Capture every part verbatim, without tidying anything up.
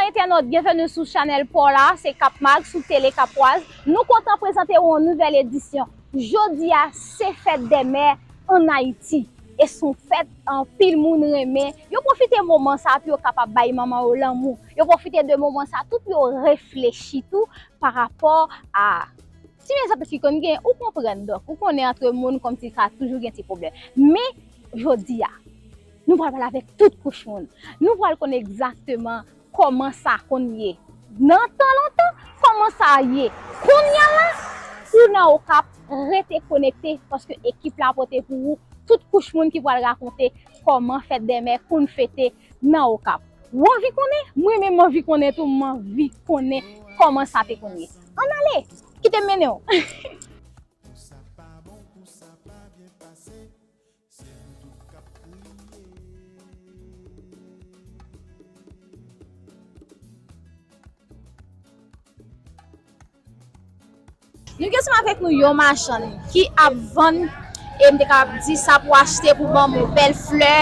Entènot, byenveni sou chanèl pa w la, se Cap Mag sou Tele Kapwaz. Nou kontan prezante w yon nouvèl edisyon. Jodi a, se fèt dè mè ann Ayiti. E se yon fèt anpil moun renmen. Yo pwofite moman sa pou yo kapab bay manman yo lanmou. Yo pwofite de moman sa tou pou yo reflechi tou pa rapò a ti mezantant ki konn gen, ou konprann, donk, ou konnen antre moun kòmsi ka toujou gen ti pwoblèm. Men, jodi a, nou pral pale avèk tout kouch moun. Nou pral konnen egzakteman kòman sa konn ye nan tan lontan, kòman sa ye kounye a la. Si w nan Okap, rete konekte, paske ekip la pote pou ou tout kouch moun ki pral rakonte kòman fèt dè mè konn fete nan Okap. Ou anvi konnen? Mwen menm, m anvi konnen tou, m anvi konnen kòman sa te konn ye. Ann ale, kite m mennen w. Pou sa pa bon, pou sa pa byen pase, se nou tout k ap kriye. Nou gen ansanm avèk nou yon machann ki ap vann, e m te kapab di sa pou achte, pou ban m bèl flè,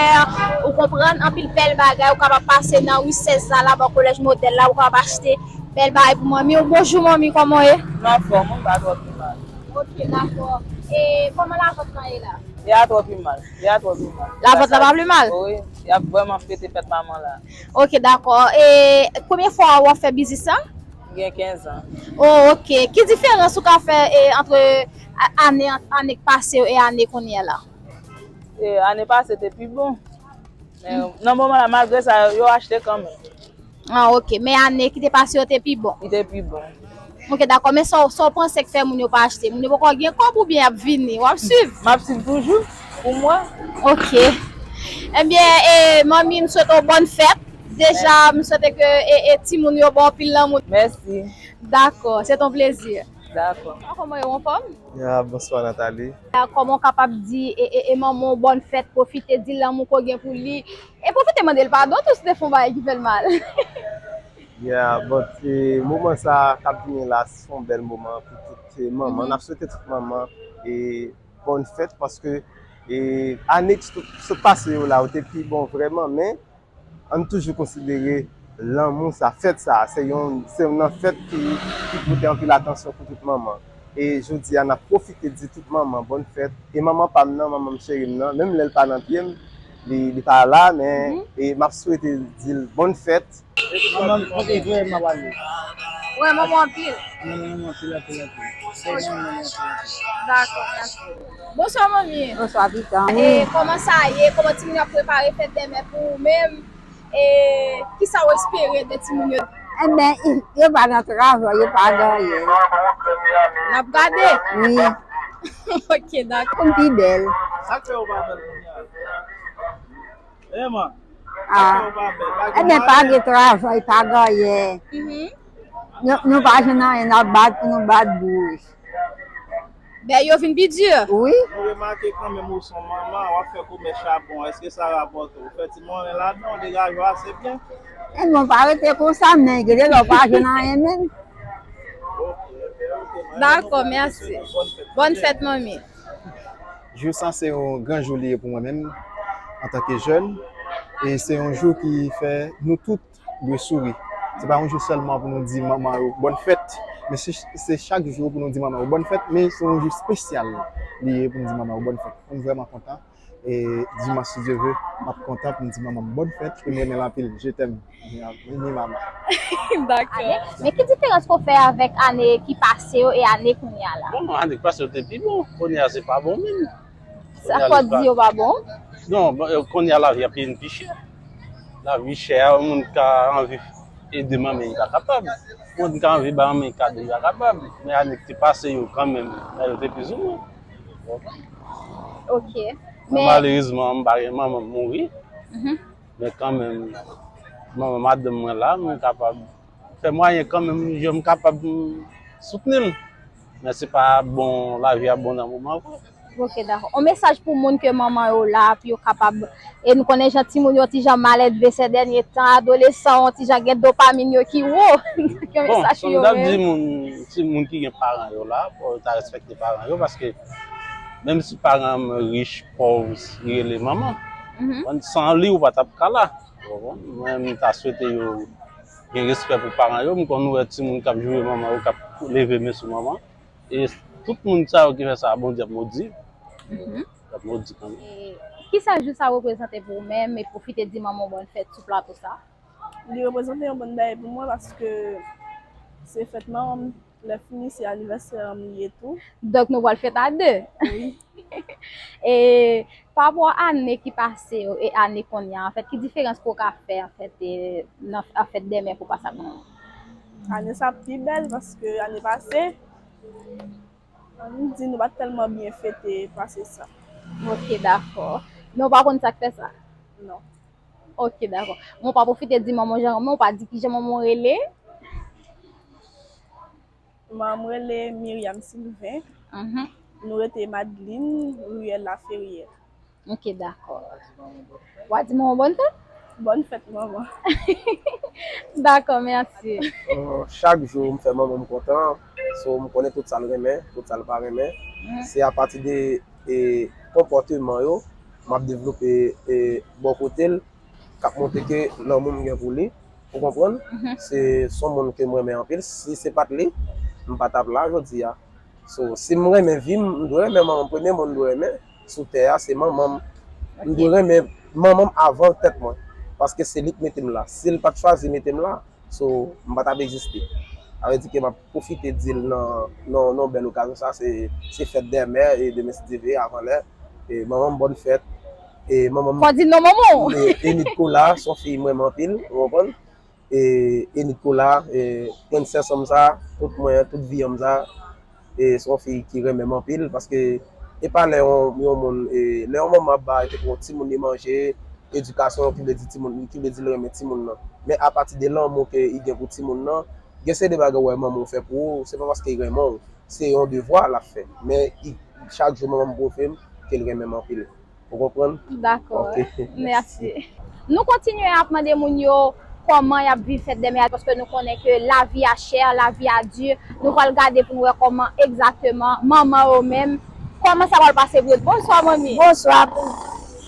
ou konprann, anpil bèl bagay, ou kapab pase nan ri Sèz la, la bò kolèj Modèl la, ou kapab achte bèl bagay pou manmi w. Bonjou manmi, kòman w ye? M anfòm, wi, pa twò pi mal. Ok, dakò. E kòman lavant lan ye la? Li a twò pi mal. Li a twò pi mal. Lavant la pa pi mal? Wi, y ap vrèman fete fèt manman la. Ok, dakò. E konbyen fwa w ap fè biznis sa? M gen kenz an. Oh, ok. Ki diferans ou ka fè, e, antre a-, ane, ane k pase yo e ane kounye a la? E, ane pase te pi bon. Men, nan moman la, malgre sa, yo achte kanmenm. Ah, ok. Men ane ki te pase yo te pi bon? Li te pi bon. Ok, dakò. Men sa w, sa w panse k fè moun yo pa achte? Moun yo poko gen kòb oubyen y ap vini? W ap swiv? M ap swiv toujou, pou mwen. Ok. Ebyen, e, manmi, m swete w bòn fèt. Deja, m swete ke, e, e, timoun yo ba w anpil lanmou. Mèsi. Dakò, se ton plezi. Dakò. Kòman yo, anfòm? Ya, bonswa, Nathalie. Ya, kòman w kapab di, e, e, e manman w bòn fèt, pwofite di l lanmou ke w gen pou li, e pwofite mande l padon tou si te fè yon bagay ki fè l mal? Ya, bon, e, moman sa k ap vini la, se yon bèl moman pou tout, e, manman. Mhm. N ap swete tout manman, e, bòn fèt, paske, e, ane ki sot, sot pase yo la, yo te pi bon vrèman, men ann toujou konsidere lanmou sa, fèt sa, se yon, se youn nan fèt ki, ki pote anpil atansyon pou tout manman. E jodi a, n ap pwofite di tout manman bòn fèt. E manman pa m nan, manman m cheri m nan, menm lè l pa nan pye m, li, li pa la, men, mhm, e m ap swete di l bòn fèt. Manman m, kote vrèman w ale? Wè, manman anpil. Manman m anpil, anpil, anpil. Sèlman manman anpil, anpil. Dakò, mèsi. Bonswa, manmi. Bonswa, pitit. E, wi, kòman sa ye? Kòman timoun yo ap prepare fèt dèmen pou ou menm? E, kisa w espere de timoun yo? Enben, yo pa nan travay, yo pa gen anyen. N ap gade? Wi. Ok, dakò. Pou m pi bèl. Sa k fè yo pa bèl kounye a? Eman. Ah. Enben, pa gen travay, pa gen anyen. Mhm. Nou, nou pa jwenn anyen, n ap bat pou nou bat bouch. Bèl yo vin pi di. Wi. Nou remake kanmenm ou se yon manman, w ap fè komès chabon. Èske sa rapòte? Ou fè ti monnen ladan, ou degaje w ase byen? Enben, pa rete konsa, men gen de lè w pa jwenn anyen menm. Ok, ok, ok. Dakò, mèsi. Bòn fèt, manmi. Jou sa se yon gran jou li ye pou mwen menm, antanke jèn, e se yon jou ki fè nou tout dwe souri. Se pa yon jou sèlman pou nou di manman yo bòn fèt, men se, se chak jou pou nou di manman yo bòn fèt, men se yon jou espesyal li ye pou nou di manman yo bòn fèt. M vrèman kontan, e dimanch, si Dye ve, m ap kontan pou m di manman m bòn fèt, e m renmen l anpil. Je t'aime. Ni, ni mama. Dakò. Ane, men ki diferans ke w fè avèk ane ki pase yo e ane kounye a la? Bon, ane ki pase yo te pi bon. Kounye a se pa bon menm. Sa fò di yo pa bon? Non, bon, e, kounye a lavi a vin pi chè. Lavi chè a, yon moun ka anvi ede manman li pa kapab. Yon moun ka anvi ba manman li kado li pa kapab. Men ane ki te pase yo kanmenm, bagay yo te plizoumwen. Ok. Men malerezman, m pa gen manman m mouri. Mhm. Men kanmenm, manman madanm mwen la, mwen kapab fè mwayen kanmenm, jan m kapab, m soutni l. Men se pa bon, lavi a bon nan moman vre. Ok, dakò. On mesaj pou moun ke manman yo la, pou yo kapab, e nou konnen jan timoun yo ti jan maledve sè dènye tan, adolesan yo ti jan gen dopamin yo ki wo. Yon mesaj pou yo menm. Bon, sa m t ap di moun, ti moun ki gen paran yo la, pou yo ta respekte paran yo, paske menm si paran m rich, pòv, li rele manman. Mhm. San li, ou pa t ap ka la. Ou konprann? Mwen, m ta swete yo Gen respè pou paran yo, m konn ou wè timoun k ap joure manman yo, k ap leve men sou manman. E tout moun sa yo ki fè sa, Bondye ap modi. Mhm. L ap modi kanmenm. E kisa jou sa reprezante pou ou menm e pwofite di manman w bòn fèt sou plato sa? Li reprezante yon bon bagay pou mwen paske se fèt manman m, lè fini se anivèsè an m li ye tou. Donk nou pral fèt a de. Wi. E pa rapò a ane ki pase yo e ane kounye a, anfèt, ki diferans pou w ka fè anfèt e nan an fèt dèmen pou w pase ak manman w? Ane sa pi bèl paske ane pase, ann di nou pa t tèlman byen fete pase sa. Ok, dakò. Men w pa konn sa k fè sa? Non. Ok, dakò. Men w pa pwofite di manman w jan, men w pa di kijan manman w rele? Manman m rele Myriam Sylvain. Mhm. Nou rete Madeline, riyèl Laferrière. Ok, dakò. W a di manman w bòn fèt? Bòn fèt, manman. Dakò, mèsi. Euh, chak jou m fè manman m kontan, so m konnen tout sa l renmen, tout sa l pa renmen. Se apati de e, konpòteman yo m ap devlope e, bò kote l, k ap montre ke lanmou m gen pou li. Ou konprann? Se s on moun ke m renmen anpil. Si se pa t li, m pa t ap la jodi a. So, si m renmen vi m, m dwe renmen manman m. Premye moun m dwe renmen sou tè a, se manman m. M dwe renmen manman m avan tèt mwen. Paske se li k mete m la. Si l pa t chwazi mete m la, so, m pa t ap egziste. Sa vle di ke m ap pwofite di l nan, nan, nan bèl okazyon sa, se, se fèt dè mè, e demen si Dye vle, avan lè. E manman m bòn fèt. E manman m. Fò di non manman w. E, e Nicolas, s on fi m renmen anpil, ou konprann? E, e Nicolas, e prensès an m sa, tout mwen, tout vi an m sa, e s on fi ki renmen m anpil, paske e pa lè yon, yon moun, e lè yon manman ap ba yon timoun li manje, edikasyon ki vle di timoun, ki vle di l renmen timoun nan. Men apati de lanmou ke li gen pou timoun nan, gen seri de bagay ou wè manman w fè pou ou, se pa paske li renmen w, se yon devwa l ap fè. Men li, chak jou manman m pwouve m ke l renmen m anpil. Ou konprann? Dakò. Mèsi. Nou kontinye ap mande moun yo kòman y ap viv fèt dèmen a, paske nou konnen ke lavi a chè, lavi a di. Nou pral gade pou nou wè kòman egzakteman manman yo menm, kòman sa pral pase pou yo. Bonswa manmi. Bonswa.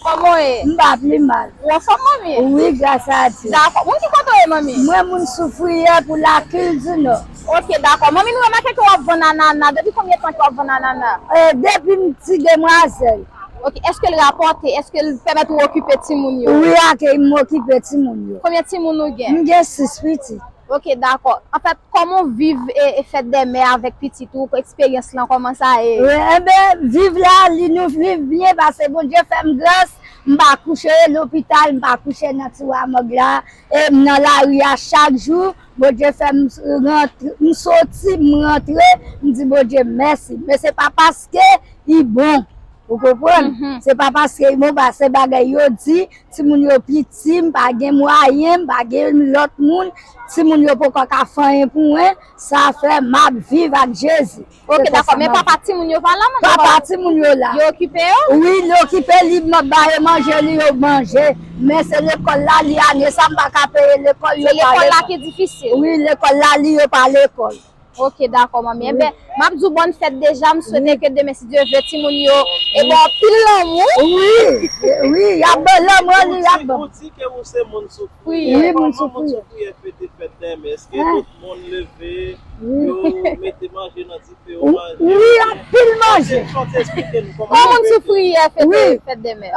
Kòman w ye? M pa pi mal. Ou anfòm manmi? Wi, gras a Dye. Dakò. Moun ki kote w ye manmi? Mwen moun Soufriyè pou Lakil di Nò. Ok, dakò. Manmi, nou remake ke w ap vann anana. Depi konbyen tan ke w ap vann anana? E, depi m ti demwazèl. Ok, èske l rapòte? Èske l pèmèt ou okipe timoun yo? Wi, ake m okipe timoun yo. Konbyen timoun ou gen? M gen sis pitit. Ok, dakò. Anfèt, kòman w viv e, e fèt dè mè avèk pitit ou? Eksperyans lan, kòman sa ye? Wi, enben, viv la, li nou viv byen, paske Bondye fè m gras. M pa kouche lopital, m pa kouche nan tiwa mòg la. E m nan lari a chak jou. Bondye fè m rantre, m soti, m rantre, m di Bondye mèsi. Men se pa paske li bon. Ou konprann? Se pa paske li bon, paske bagay yo di, timoun yo piti, m pa gen mwayen, m pa gen lòt moun, timoun yo poko ka fè anyen pou mwen, sa fè m ap viv ak Jezi. Ok, dakò. Men papa timoun yo pa la, manmi? Papa timoun yo la. Yo okipe yo? Wi, li okipe, li ba yo manje, li yo manje. Men se lekòl la, li ane sa, m pa ka peye lekòl yo. Se lekòl la ki difisil. Wi, lekòl la, li yo pa lekòl. Ok, dakò, manmi. Enben, m ap di w bòn fèt deja. M swete ke demen, si Dye vle, timoun yo e ba w anpil lanmou. Wi, wi, y ap ban lanmou, li y ap ban. Ou di ke ou se moun Soufriyè. Wi, moun Kòman moun Soufriyè. Soufriyè fete fèt dèmen? Èske tout moun leve, yo mete manje nan dife, yo manje? Wi, anpil manje. Fò w te eksplike nou kòman Kòman moun Soufriyè fete fèt dèmen?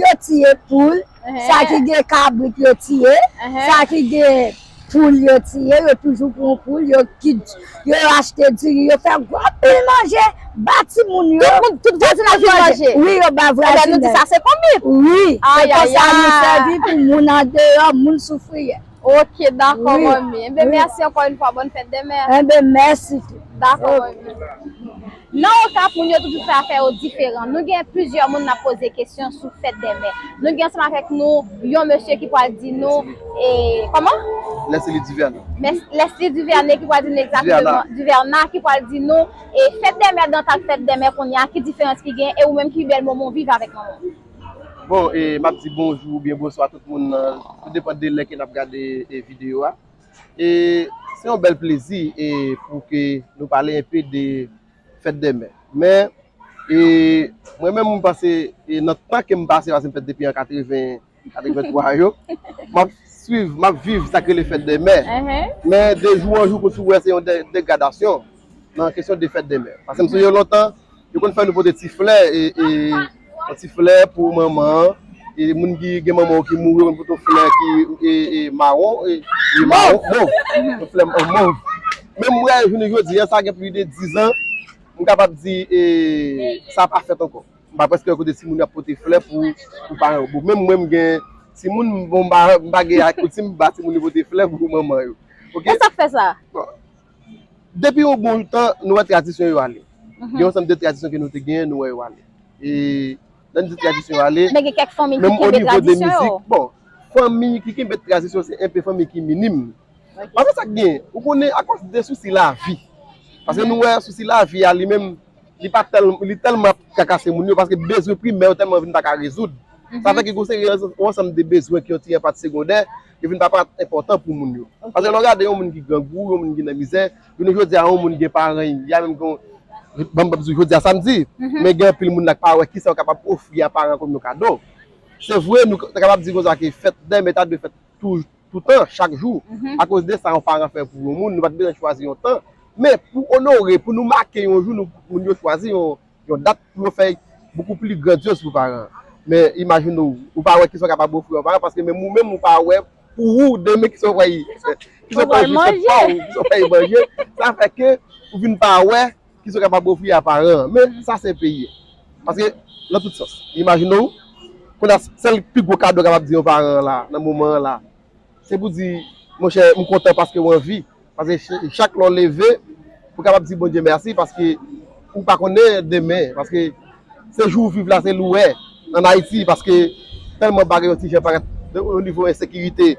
Yo tiye poul, sa ki gen kabrit yo tiye, sa ki gen poul yo tiye, yo toujou pran poul, yo kit, yo achte diri, yo fè gwo pil manje, ba timoun yo. Tout moun, tout vwazinaj vin manje. Wi, yo ba vwazinaj. Enben, nou di sa se konbit. Wi, se konsa nou sèvi pou moun andeyò, moun Soufriyè. Ok, dakò, manmi. Enben, mèsi ankò yon fwa, bòn fèt dèmen. Enben, mèsi tou. Dakò, manmi. Nan Okap, moun yo toujou fè afè yo diferan. Nou gen plizyè moun n ap poze kesyon sou fèt dèmen. Nou gen ansanm avèk nou yon mesye ki pral di nou, e, kòman? Leslie Duvernay. Leslie Duvernay ki pral di nou egzakteman. Duvernay ki pral di nou, e, fèt dèmen dan tan fèt dèmen kounye a, ki diferans ki gen, e ou menm ki bèl moman w viv avèk manman w? Bon, e, m ap di bonjou oubyen bonswa tout moun nan, tou depann de lè ke n ap gade, e, videyo a. E se yon bèl plezi, e, pou ke nou pale enpe de fèt dèmen. Men, e, mwen menm, mwen panse, e, nan tan ke m pase, paske m fèt depi an katreven, katrevenntwa yo, m ap, swiv, m ap viv sa k rele fèt dè mè. Men de jou an jou, kòmsi w wè se yon de- degradasyon nan kesyon de fèt dè mè. Paske m sonje lontan, yo konn fè nou pote ti flè, e, e, yon ti flè pou manman an. E moun ki gen manman w ki mouri, yo konn pote yon flè ki e, e, mawon, e, e mawon, mov. Yon flè mov. Men m wè, jounen jodi a, sa gen plis de diz an, m kapab di e, sa pa fèt ankò. M pa prèske wè kote timoun yo ap pote flè pou, pou paran yo. Bon, menm mwen, m gen timoun, bon, m pa, m pa gen ak koutim ba timoun yo pote flè pou manman yo. Oke? Kisa k fè sa? Bon. Depi yon bon tan, nou wè tradisyon yo ale. Gen yon ansanm de tradisyon ke nou te genyen, nou wè yo ale. E lè n di tradisyon yo ale, men gen kèk fanmi ki kenbe tradisyon yo. Bon, fanmi ki kenbe tradisyon, se enpe fanmi ki minim. Paske sa k gen, ou konnen, akoz de sousi lavi. Paske nou wè sousi lavi a li menm, li pa tèl, li tèlman ap trakase moun yo, paske bezwen primè yo tèlman vin pa ka rezoud. Sa fè ke gen yon seri, yon ansanm de bezwen ki yon ti an pati segondè, yo vin pa parèt enpòtan pou moun yo. Paske lè w gade yon moun ki grangou, yon moun ki nan mizè, jounen jodi a, yon moun gen paran, y a menm gen, bon, m p ap di w jodi a samdi, men gen anpil moun la k pa wè kisa yo kapab ofri a paran kòm yon kado. Se vre, nou ta kapab di konsa ke fèt dè mè ta dwe fèt tou, toutan, chak jou. Akoz de sa yon paran fè pou yon moun, nou pa t bezwen chwazi yon tan. Men pou onore, pou nou make yon jou, nou, moun yo chwazi yon, yon dat pou yo fè bokou pli grandyoz pou paran an. Men imajine w, ou pa wè kisa w kapab ofri yon paran, paske menm ou menm ou pa wè pou ou demen kisa w pral, kisa w pral ofri tèt pa w, kisa w pral manje. Sa fè ke ou vin pa wè kisa w kapab ofri a paran an. Men sa se peyi an. Paske nan tout sans, imajine w, kounye a sèl pi gwo kado w kapab di yon paran an la, nan moman an la, se pou di, monchè, m kontan paske w an vi. Paske ch- chak lè w leve, ou kapab di Bondye mèsi paske ou pa konnen demen. Paske se jou w viv la, se l ou wè ann Ayiti. Paske tèlman bagay yon ti jan parèt o nivo ensekirite,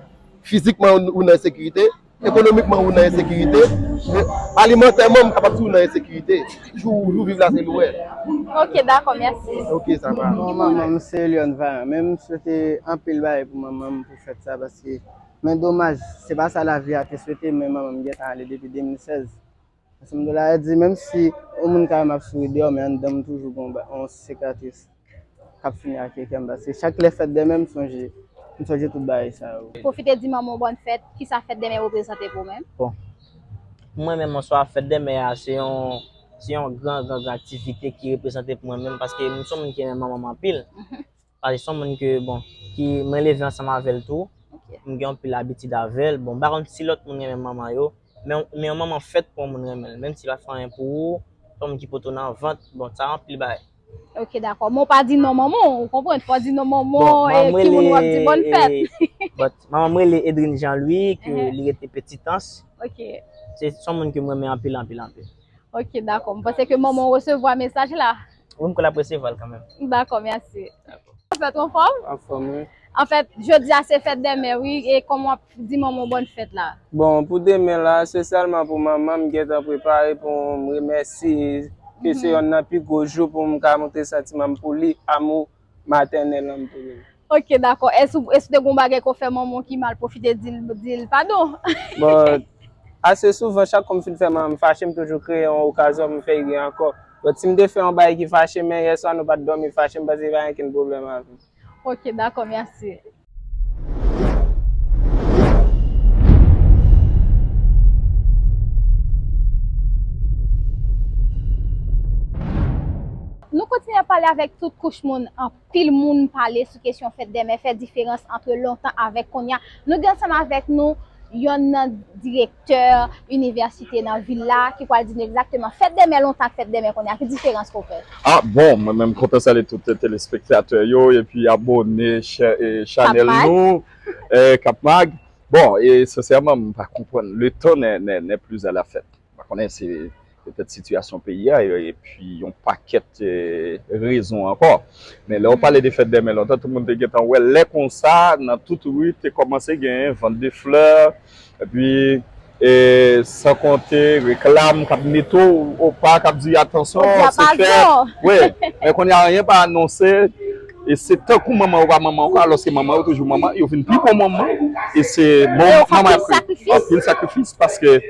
fizikman ou nan ensekirite, ekonomikman ou nan ensekirite, men alimantèman m kapab di ou nan ensekirite. Jou, jou w viv la, se l ou wè. Ok, dakò, mèsi. Ok, sa va. Bon, manman m se Elione Vaillant, men m swete anpil bagay pou manman m pou fèt sa, paske, men domaj, se pa sa lavi a te swete, men manman m gentan ale depi de mil sèz. Paske m te la di, menm si yon moun ka wè m ap souri deyò, men anndan m toujou gen yon ba- yon sikatris k ap fini ak kè m, paske chak lè fèt dè mè, m sonje, m sonje tout bagay sa yo. Pwofite di manman w bòn fèt, kisa fèt dè mè reprezante pou ou menm? Bon, pou mwen menm, answa, fèt dè mè a, se yon, se yon gran, gran, gran aktivite ki reprezante pou mwen menm, paske m se yon moun ki renmen manman m anpil. Paske se yon moun ke, bon, ki mwen leve ansanm avè l tou. M gen anpil abitid avè l. Bon, m pa konn si lòt moun renmen manman yo, men, men yon manman fèt pou yon moun renmen l. Menm si l pa fè anyen pou ou, se yon moun ki pote w nan vant, bon, sa anpil bagay. Ok, dakò. Men w pa di non manman w, ou konprann? Fò w di non manman w, e ki moun w ap di bòn fèt. Bon, manman m rele Edrine Jean Louis, ke li rete Petitans. Ok. Se, se yon moun ke m renmen anpil, anpil, anpil. Ok, dakò. M panse ke manman w resevwa mesaj la. Wi, m kwè l ap resevwa l kanmenm. Dakò, mèsi. Dakò. Anfèt, ou anfòm? Anfòm, wi. Anfèt, jodi a se fèt dè mè, wi, e kòman w ap di manman w bòn fèt la? Bon, pou demen la, espesyalman pou manman m, m gentan prepare pou m remèsye, ke se yonn nan pi gwo jou pou m ka montre santiman m pou li, amou matènèl an m pou li. Ok, dakò. Èske, èske te gon bagay ke w fè manman w ki mal, pwofite di l, di l padon? Bon, ase souvan, chak fwa m fin fè manman m fache, m toujou kreye yon okazyon pou m fè l ri ankò. Bon, si m te fè yon bagay ki fache, men yèswa nou pa t dòmi fache, m panse pa gen okenn pwoblèm avè l. Ok, dakò, mèsi. Nou kontinye ap pale avèk tout kouch moun. Anpil moun pale sou kesyon fèt dè mè, fè diferans ant lontan avèk kounye a. Nou gen ansanm avèk nou yonn nan direktè inivèsite nan vil la ki pral di nou egzakteman fèt dè mè lontan ak fèt dè mè kounye a, ki diferans ke w fè? Ah, bon, mwen menm, m kontan salye tout, eh, telespektatè yo, epi abòne chè- eh, chanèl nou, eh, Cap Mag. Bon, e sensèman, m pa konprann. Le temps n'est, n'est, n'est plus à la fête. M pa konnen se petèt sitiyasyon peyi a, e- epi yon pakèt, eh, rezon ankò. Men lè w pale de fèt dè mè lontan, tout moun te gentan wè lè konsa, nan tout ri, te kòmanse genyen vant de flè, epi, e, san konte reklam k ap mete w opa, k ap di, "Atansyon, se fèt." Wi, men kounye a, anyen pa anonse, e se tankou manman yo pa manman ankò, alòske manman yo toujou manman, yo vin pi bon manman, e se bon manman ap anpil sakrifis, paske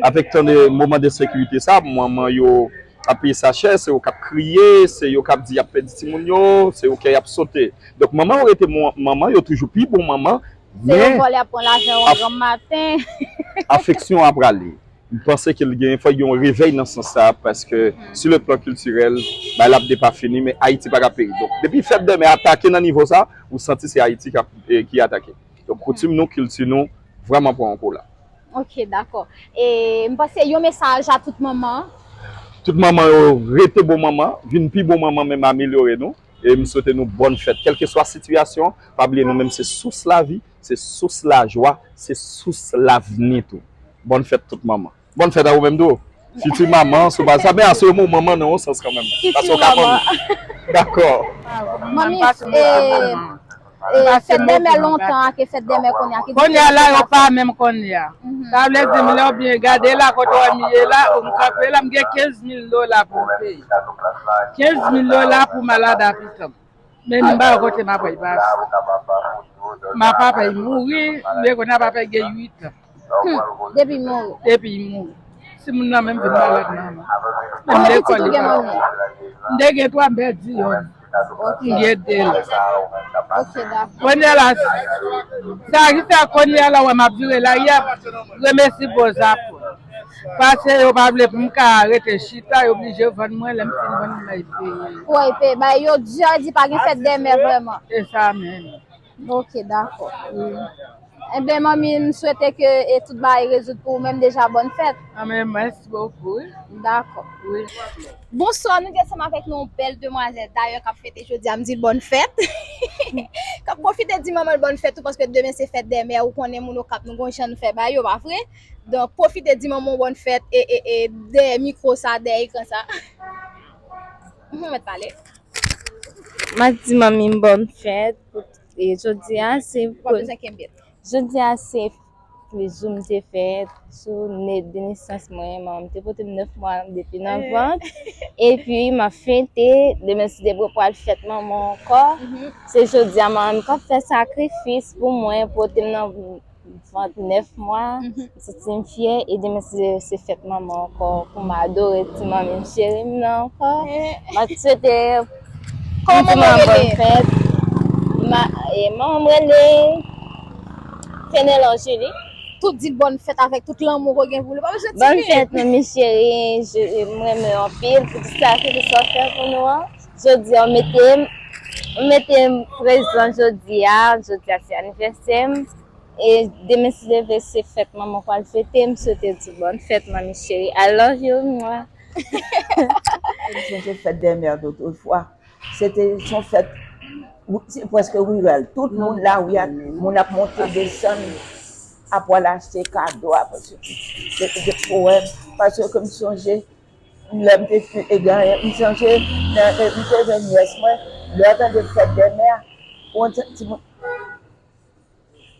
avèk tan de moman de sekirite sa, manman yo ap peye sa chè, se yo k ap kriye, se yo k ap di y ap pèdi timoun yo, se yo kè y ap sote. Donk, manman yo rete mon- manman, yo toujou pi bon manman, Se yon vòlè ap pran lajan yo granm maten. Afeksyon an prale. M panse ke l gen, fò gen yon revèy nan sans sa, paske si le plan kiltirèl, bagay la ap depafini, men Ayiti pa ka peri. Donk, depi fèt dèmè atake nan nivo sa, ou santi se Ayiti k ap, e, ki atake. Donk, koutim nou, kilti nou, vrèman pran yon kou la. Ok, dakò. E m panse yon mesaj a tout manman. Tout manman yo, rete bon manman, vin pi bon manman, menm amelyore nou. E m swete nou bòn fèt. Kèlkeswa sitiyasyon, pa bliye nou menm se sous lavi, se sous lajwa, se sous lavni tou. Bòn fèt tout manman. Bòn fèt a ou menm tou. Fiti manman, sou baz sa, men asire w manman nan yon sans kanmenm. Paske w ka manmi. Dakò. Manmi, e, e, fèt dèmè lontan ak fèt dèmè kounye a, ki diferans yo ka fè? Kounye a la, yo pa menm kounye a. Sa vle di, m lè w byen gade la, kote w wè m ye la, m kanpe la, m gen kenz mil dola pou m peye. Kenz mil dola pou malad a pitit. Men m pa wè kote m ap peye pase. M ap peye mouri, men kounye a papa gen uit an. Hmm, depi mouri. Depi mouri. Si moun nan menm vin malad manman. Konbyen pitit ou gen, manmi? M te gen twa, m pèdi yonn. Ok. M gen de la. Ok, dakò. Kounye a la, sa ki fè kounye a la, wè m ap vire lari a, remèsye Bozapò. Paske yo pa vle pou m ka rete chita, yo oblije vann mwen, lè m fin vann mwen, yo peye. Pou yo peye. Bay yo di, yo di pa gen fèt dèmè vrèman. Se sa menm. Ok, dakò. Wi. Enben, manmi, m swete ke, e, tout bagay rezoud pou ou menm deja, bòn fèt. Anben, mèsi bokou, wi. Dakò. Wi. Bonswa, nou gen ansanm avèk nou yon bèl demwazèl, dayè, k ap fete jodi a, m di l bòn fèt. K ap pwofite di manman l bòn fèt tou, paske demen se fèt dèmè, ou konnen moun Okap, nou gon jan n fè bagay yo, pa vre? Donk, pwofite di manman w bòn fèt, e, e, e, dèyè mikwo sa, dèyè ekran sa. Ou mèt pale. M ap di manmi m bòn fèt. E jodi a, se... Ou pa bezwen kenbe. Jodi a, se plis jou m te fèt, jou de nesans mwen, manman m te pote m nèf mwa depi nan vant. Epi, m ap fete, demen si Dye vle pral fèt manman ankò. Se jodi a, manman m k ap fè sakrifis pou mwen, pote m nan vant nèf mwa, m santi m fyè, e demen se, se fèt manman ankò, pou m adore ti manmi m cheri m nan ankò. M ap swete ti manman m bòn fèt. Ma, e, manman m rele Fenelon Julie. Tout di l bòn fèt avèk tout lanmou ke w gen pou li. Pa bezwen di plis. Bòn fèt, manmi cheri, je, m renmen w anpil pou tout sakrifis w ap fè pou nou an. Jodi a, w mete m, w mete m prezan jodi a, jodi a se anivèsè m. E demen si Dye vle se fèt manman pral fete, m swete w tout bòn fèt, manmi cheri. I love you, mwa. M sonje fèt dè mè dotrefwa. Se te, se yon fèt, wi, se prèske riral. Tout moun lari a, moun ap monte desann, ap al achte kado, ap se, se te powèm. Paske m sonje, lè m te fi-, e, ganyan, m sonje, nan, e, m te jwenn nyès mwen, lè yo tande fèt dè mè, yon ti, timoun,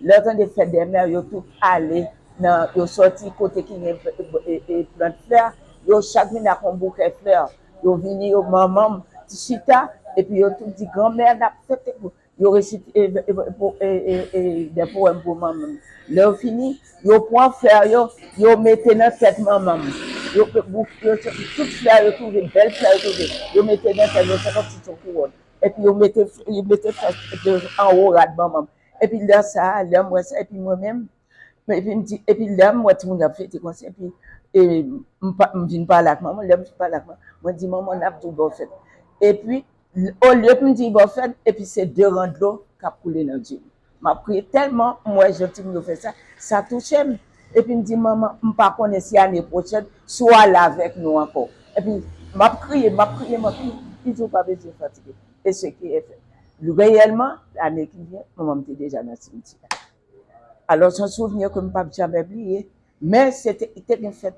lè yo tande fèt dè mè, yo tout ale nan, yo sòti kote ki gen, e, e, e, plant flè, yo chak vin ak yon boukè flè. Yo vini, yo, manman m, ti chita, epi yo tout di, granmè, n ap fete pou, yo resite, e, e, pou, e, e, e, de powèm pou manman m. Lè yo fini, yo pran flè yo, yo mete nan tèt manman m. Yo, yo, yo, tout flè yo twouve, bèl flè yo twouve, yo mete nan tèt yo, se kòmsi se yon kouwòn. Epi yo mete, yo mete flè yo anwo rad manman m. Epi lè sa a, lè m wè sa, epi mwen menm, epi m di, epi lè m wè timoun yo ap fete konsa, epi, e, m pa, m vin pale ak manman, lè m vin pale ak manman, mwen di, manman, n ap di w bòn fèt. Epi, olye pou m di l bòn fèt, epi se de ran dlo k ap koule nan je m. M ap kriye tèlman m wè jan timoun yo fè sa, sa touche m. Epi m di, manman, m pa konnen si ane pwochèn, si w al avèk nou ankò. Epi m ap kriye, m ap kriye, m ap kriye. Li di, ou pa bezwen fatige. E se ki efè. Reyèlman, ane ki vyen, manman m te deja nan simitye a. Alò, se yon souvni ke m p ap jamè bliye, men se te, te gen fèt.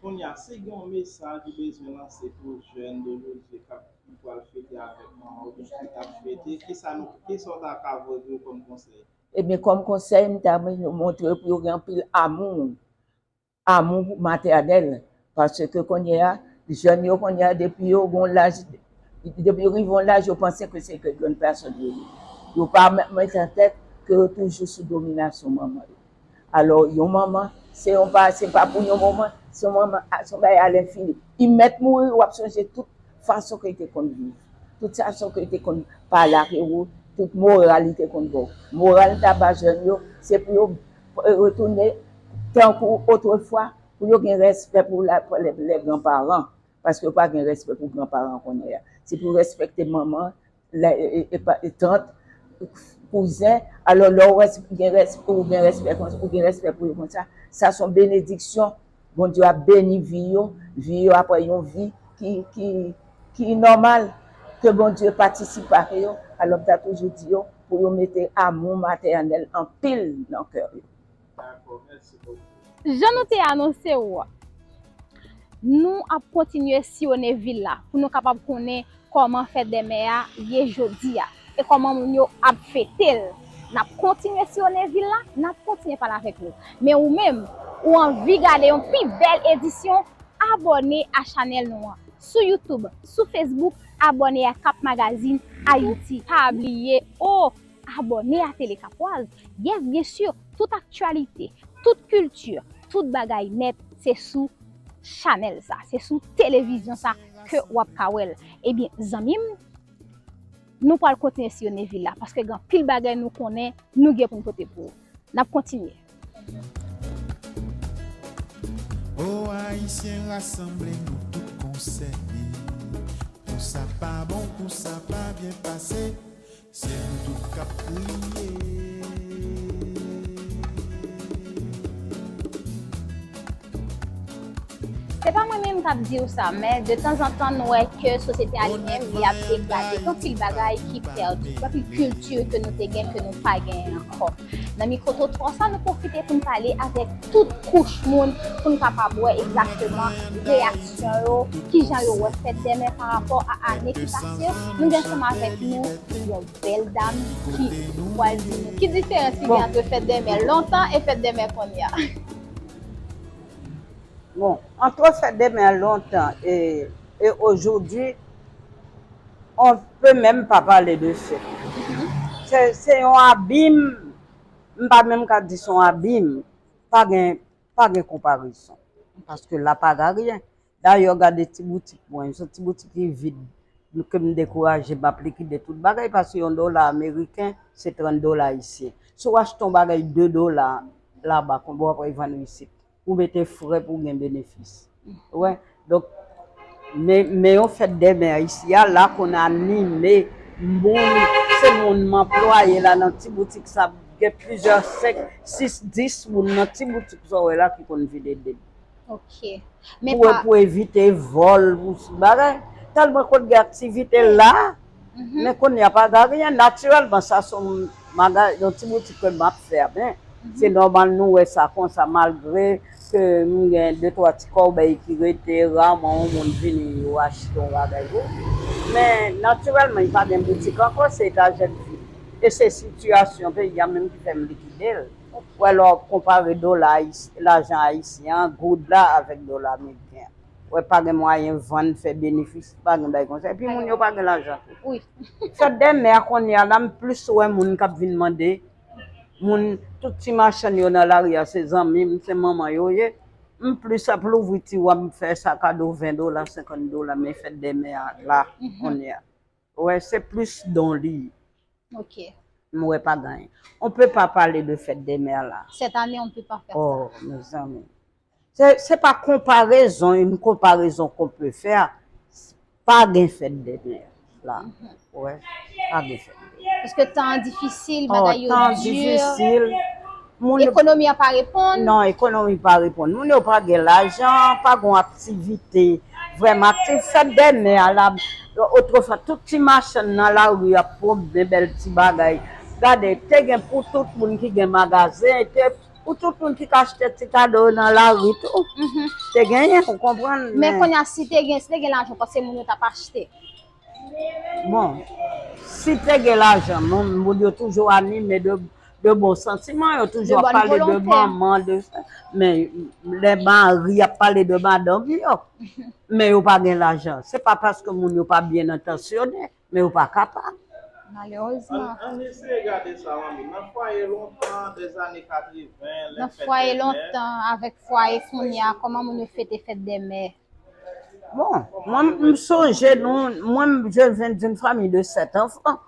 Kounye a, si gen yon mesaj ou bezwen lanse pou jèn de jodi k ap, ki pral fete avèk manman oubyen ki t ap fete, kisa nou, kisa w ta ka voye yo kòm konsèy? Ebyen, kòm konsèy, m ta renmen yo montre pou yo gen anpil amou. Amou matènèl, paske kounye a, jèn yo kounye a, depi yo gon laj, depi yo rive yon laj, yo panse ke se ke grann pèsòn yo ye. Yo pa mèt, mèt an tèt ke yo toujou sou dominasyon manman yo. Alò, yon manman, se yon pa, se pa pou yon moman, se yon manman, a, se yon bagay alenfini. Li mèt mouri, w ap sonje tout fason ke li te konn viv. Tout fason ke li te konn pale ak ou, Tout moral li te konn ba w. Moral ta ba jèn yo, se pou yo, eh, retounen tankou otrefwa, pou yo gen respè pou la, pou lè, lè granparan. Paske yo pa gen respè pou granparan kounye a. Se pou yo respekte manman, lè, e, e, e pa, e tant, kouzen. Alò, lè w res-, gen res-, ou gen respè konsa, ou gen respè pou yo konsa, sa se yon benediksyon. Bondye ap beni vi yo, vi yo ap yon vi ki, ki, ki nòmal, ke Bondye patisipe ak yo. Alò, m ta toujou di yo pou yo mete amou matènèl anpil nan kè yo. Dakò, mèsi bokou. Jan nou te anonse w, nou ap kontinye siyone vil la pou nou kapab konnen kòman fèt dè mè a ye jodi a e kòman moun yo ap fete l. N ap kontinye siyone vil la, n ap kontinye pale avèk nou. Men ou menm, ou anvi gade yon pi bèl edisyon, abòne a chanèl nou an. Sou YouTube, sou Facebook, abòne a Cap Magazine Haïti. Pa bliye, o, abòne a Tele Kapwaz. Yes, byen si, tout aktyalite, tout kilti, tout bagay nèt, se sou chanèl sa, se sou televizyon sa ke w ap ka wè l. Ebyen, zanmi m, nou pral kontinye siyone vil la, paske gen anpil bagay nou konnen nou gen pou n pote pou ou. N ap kontinye. O Ayisyen, rasanble nou tout konsène. Pou sa pa bon, pou sa pa byen pase, se nou tout k ap kriye. Se pa mwen menm k ap di w sa, men detanzantan nou wè ke sosyete a li menm, li ap degrade. Gen anpil bagay ki pèdi, gen anpil kilti ke nou te gen ke nou pa genyen ankò. Nan mikrotrotwa sa, nou pwofite pou n pale avèk tout kouch moun, pou n kapab wè egzakteman reyaksyon yo, kijan yo wè fèt dè mè parapò a ane ki pase yo. Nou gen ansanm avèk nou yon bèl dam ki pral di nou ki diferans ki gen ant fèt dè mè lontan e fèt dè mè kounye a. Bon, entre fête des mères longtemps et, et aujourd'hui, on peut même pas parler de fête. Se, se yon abim, m pa menm ka di se yon abim, pa gen, pa gen konparezon. Paske la pa gen anyen. Dayè, gade ti boutik mwen, se ti boutik ki vid, ke m dekouraje, m ap likide tout bagay, paske yon dola ameriken, se trant dola ayisyen. Si w achte yon bagay de dola laba, konbyen w ap vann isit? Ou mete frè pou w gen benefis. Ou wè? Donk, men, men yon fèt dè mè isi a, la konn anime moun, se moun m anplwaye la nan ti boutik sa, gen plizyè senk, sis, dis moun nan ti boutik sa w wè la ki konn vin ede m. Ok. Men pou, pa pou evite vòl, pou bagay. Tèlman konn gen aktivite la, men kounye a pa gen anyen. Natirèlman, sa se yon maga-, yon ti boutik ke m ap fèmen. Se nòmal nou wè sa konsa, malgre ke m gen de twa ti kòbèy ki rete, raman yon moun vini, yo achte yon bagay pou. Men, natirèlman, li pa gen boutik ankò, se etajè l vid. E se sitiyasyon peyi a menm ki fè m likide l. Ou wè, lè w ap konpare dola ayis-, lajan ayisyen an, goud la avèk dola ameriken an. Ou wè, pa gen mwayen vann, fè benefis, pa gen bagay konsa. Epi moun yo pa gen lajan tou. Wi. Fèt dè mè a kounye a la, m plis wè moun k ap vin mande, moun, tout ti machann yo nan lari a, se zanmi m, se manman yo ye. M plis ap louvri tiwa, m fè sa kado ven dola, senkant dola, men fèt dè mè a la, kounye a. Ou wè, se plis don li ye. Ok. M wè pa gen anyen. On peut pas parler de fête des mères la. Cette année, on ne peut pas faire ça. Oh, mezanmi. Se, se pa konparezon, une comparaison qu'on peut faire. Pa gen fèt dè mè la. Wè, pa gen fèt dè mè. Paske tan an difisil, oh, bagay yo tan di. Difisil. Moun yo ekonomi an pa reponn. Non, ekonomi pa reponn. Moun yo pa gen lajan, pa gen aktivite vrèman aktif. Fèt dè mè a la, otrefwa, tout ti machann nan lari ap pwomte bèl ti bagay. Gade, te gen pou tout moun ki gen magazen, te pou tout moun ki ka achte ti kado nan lari tou. Te genyen, ou konprann, men kounye a, si te gen, si te gen lajan, panse moun yo t ap achte. Bon, si te gen lajan, moun, moun yo toujou anime de, de bon santiman, yo toujou ap pale de manman, de sa. Men lè mari ap pale de madanm yo, men yo pa gen lajan. Se pa paske moun yo pa byen entansyone, men yo pa kapab. Malerezman. Ann, ann eseye gade sa, manmi. Nan fwaye lontan, dèzane katreven, lè fèt dè mè. Nan fwaye lontan, avèk fwaye kounye a, kòman moun yo fete fèt dè mè? Bon, mwen, m sonje nou, mwen, je viens d'une famille de sept enfants.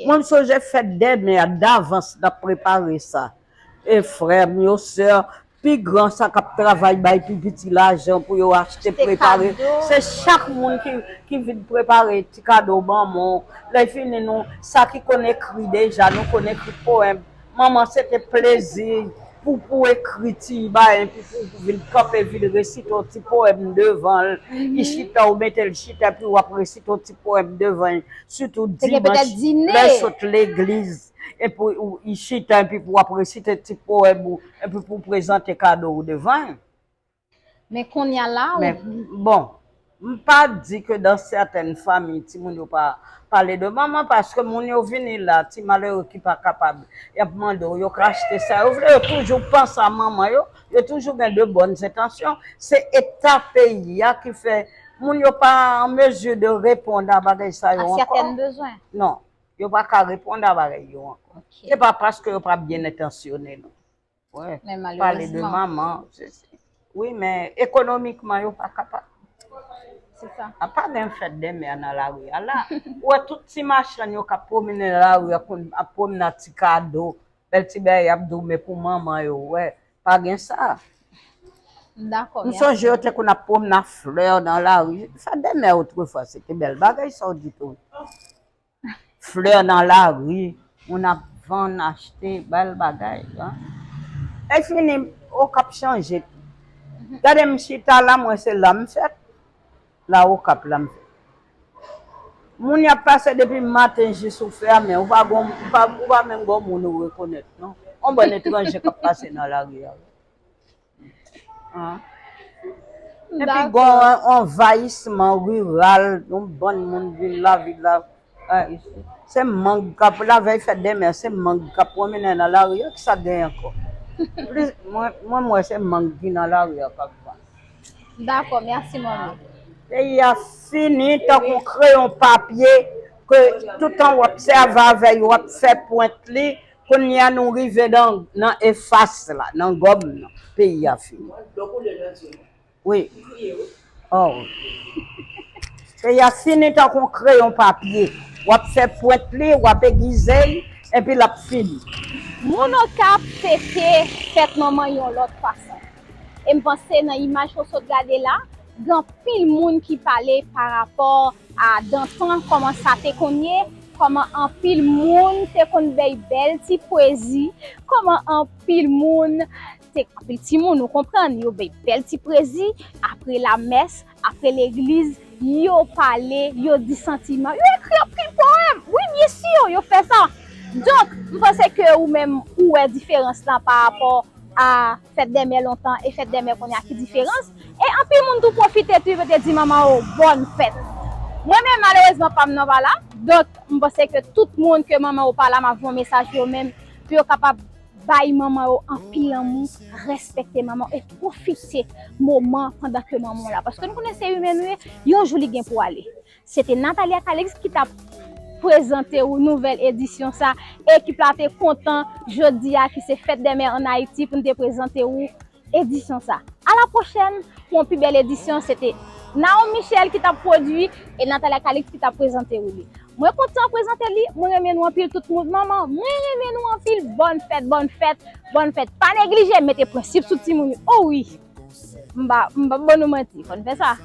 Mwen, m sonje fèt dèmen an, davans n ap prepare sa. E frè m yo, sè, pi gran sa k ap travay bay pi piti lajan pou yo achte, prepare. Se chak moun ki, ki vin prepare ti kado ban mwen. Lè fini, nou, sa ki konn ekri deja, nou konn ekri powèm. Manman, se te plezi pou, pou ekri ti bagay, epi pou vin kanpe, vin resite yon ti powèm devan l. Li chita, ou mete l chita, epi w ap resite yon ti powèm devan l. Sitou dimanch, lè w sot legliz, epi ou, li chita, epi pou w ap resite ti powèm ou, epi pou w prezante kado w devan l. Men kounye a la, ou... Men, bon, m pa di ke dans sètèn fanmi, timoun yo pa pale de manman, paske moun yo vini la, ti malere ki pa kapab, y ap mande w, yo ka achte sa yo vle, yo toujou panse a manman yo, yo toujou gen de bòn entansyon. Se eta peyi a ki fè moun yo pa an mezi de reponn a bagay sa yo ankò. Non, yo pa ka reponn a bagay yo ankò. Se pa paske yo pa byen entansyone, non. Wè, pale de manman. Wi, men ekonomikman, yo pa kapab. A pa menm fèt dèmen nan lari a la. Ou wè tout ti machann yo k ap pwomene nan lari a, ap pwomene ak ti kado, bèl ti bagay, y ap di w men pou manman yo, wè, pa gen sa. M sonje yo te konn ap pwomene ak flè nan lari. Fèt dèmen otrefwa, se te bèl bagay sa w di tou. Flè nan lari, moun ap vann, achte, bèl bagay. Lè fini, Okap chanje tou. Gade m chita la, mwen se la m fèt. La Okap la m fèt. Moun y ap pase depi maten jis ou fèmen, ou pa gon, ou pa, ou pa menm gon moun ou rekonèt, non. Yon bann etranje k ap pase nan lari a. Epi gon anvayisman riral, yon bann moun vin lavil la. Se mang k ap, lavèy fèt dèmen, se mang k ap pwomennen nan lari a, ki sa k genyen ankò? Mwen, mwen, mwen, se mang ki nan lari a k ap vann. Dakò, mèsi manmi. Peyi a fini tankou kreyon papye ke toutan w ap sèvi avè l, w ap fè pwent li. Kounye a nou rive nan, nan efas la, nan gòm nan. Peyi a fini. Wi. Oh. Peyi a fini tankou kreyon papye. W ap fè pwent li, w ap egize l, epi l ap fini. Moun Okap fete fèt manman yon lòt fason. E m panse nan imaj ke w sot gade la, gen anpil moun ki pale pa rapò a dantan, kòman sa te konn ye, kòman anpil moun te konn bay bèl ti pwezi, kòman anpil moun te, anpil timoun, ou konprann, yo bay bèl ti pwezi, apre lamès, apre legliz, yo pale, yo di santiman, yo ekri anpil powèm. Wi, byen si, yo fè sa. Donk, m panse ke ou menm, ou wè diferans lan pa rapò a fèt dèmen lontan e fèt dèmen kounye a, ki diferans. E anpil moun tou pwofite tou, yo te di manman yo bòn fèt. Mwen menm, malerezman, pa m nan pa la. Donk, m panse ke tout moun ke manman yo pa la, m ap voye yon mesaj pou yo menm, pou yo kapab bay manman yo anpil lanmou, respekte manman yo e pwofite moman pandan ke manman w la. Paske nou konnen se imen nou ye, yon jou li gen pou ale. Se te Natalia Calixte ki t ap prezante w nouvèl edisyon sa. Ekip la te kontan jodi a ki se fèt dè mè ann Ayiti pou n te prezante w edisyon sa. A la pwochèn, pou yon pi bèl edisyon, se te Naomi Michel ki t ap pwodui e Natalia Calixte ki t ap prezante w li. Mwen kontan prezante li, mwen renmen nou anpil tout moun. Manman, mwen renmen nou anpil. Bòn fèt, bòn fèt, bòn fèt. Pa neglije mete prensip sou timoun yo. O wi! M pa, m pa ban nou manti, fò n fè sa.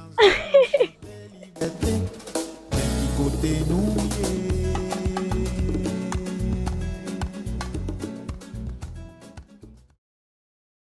Men ki kote nou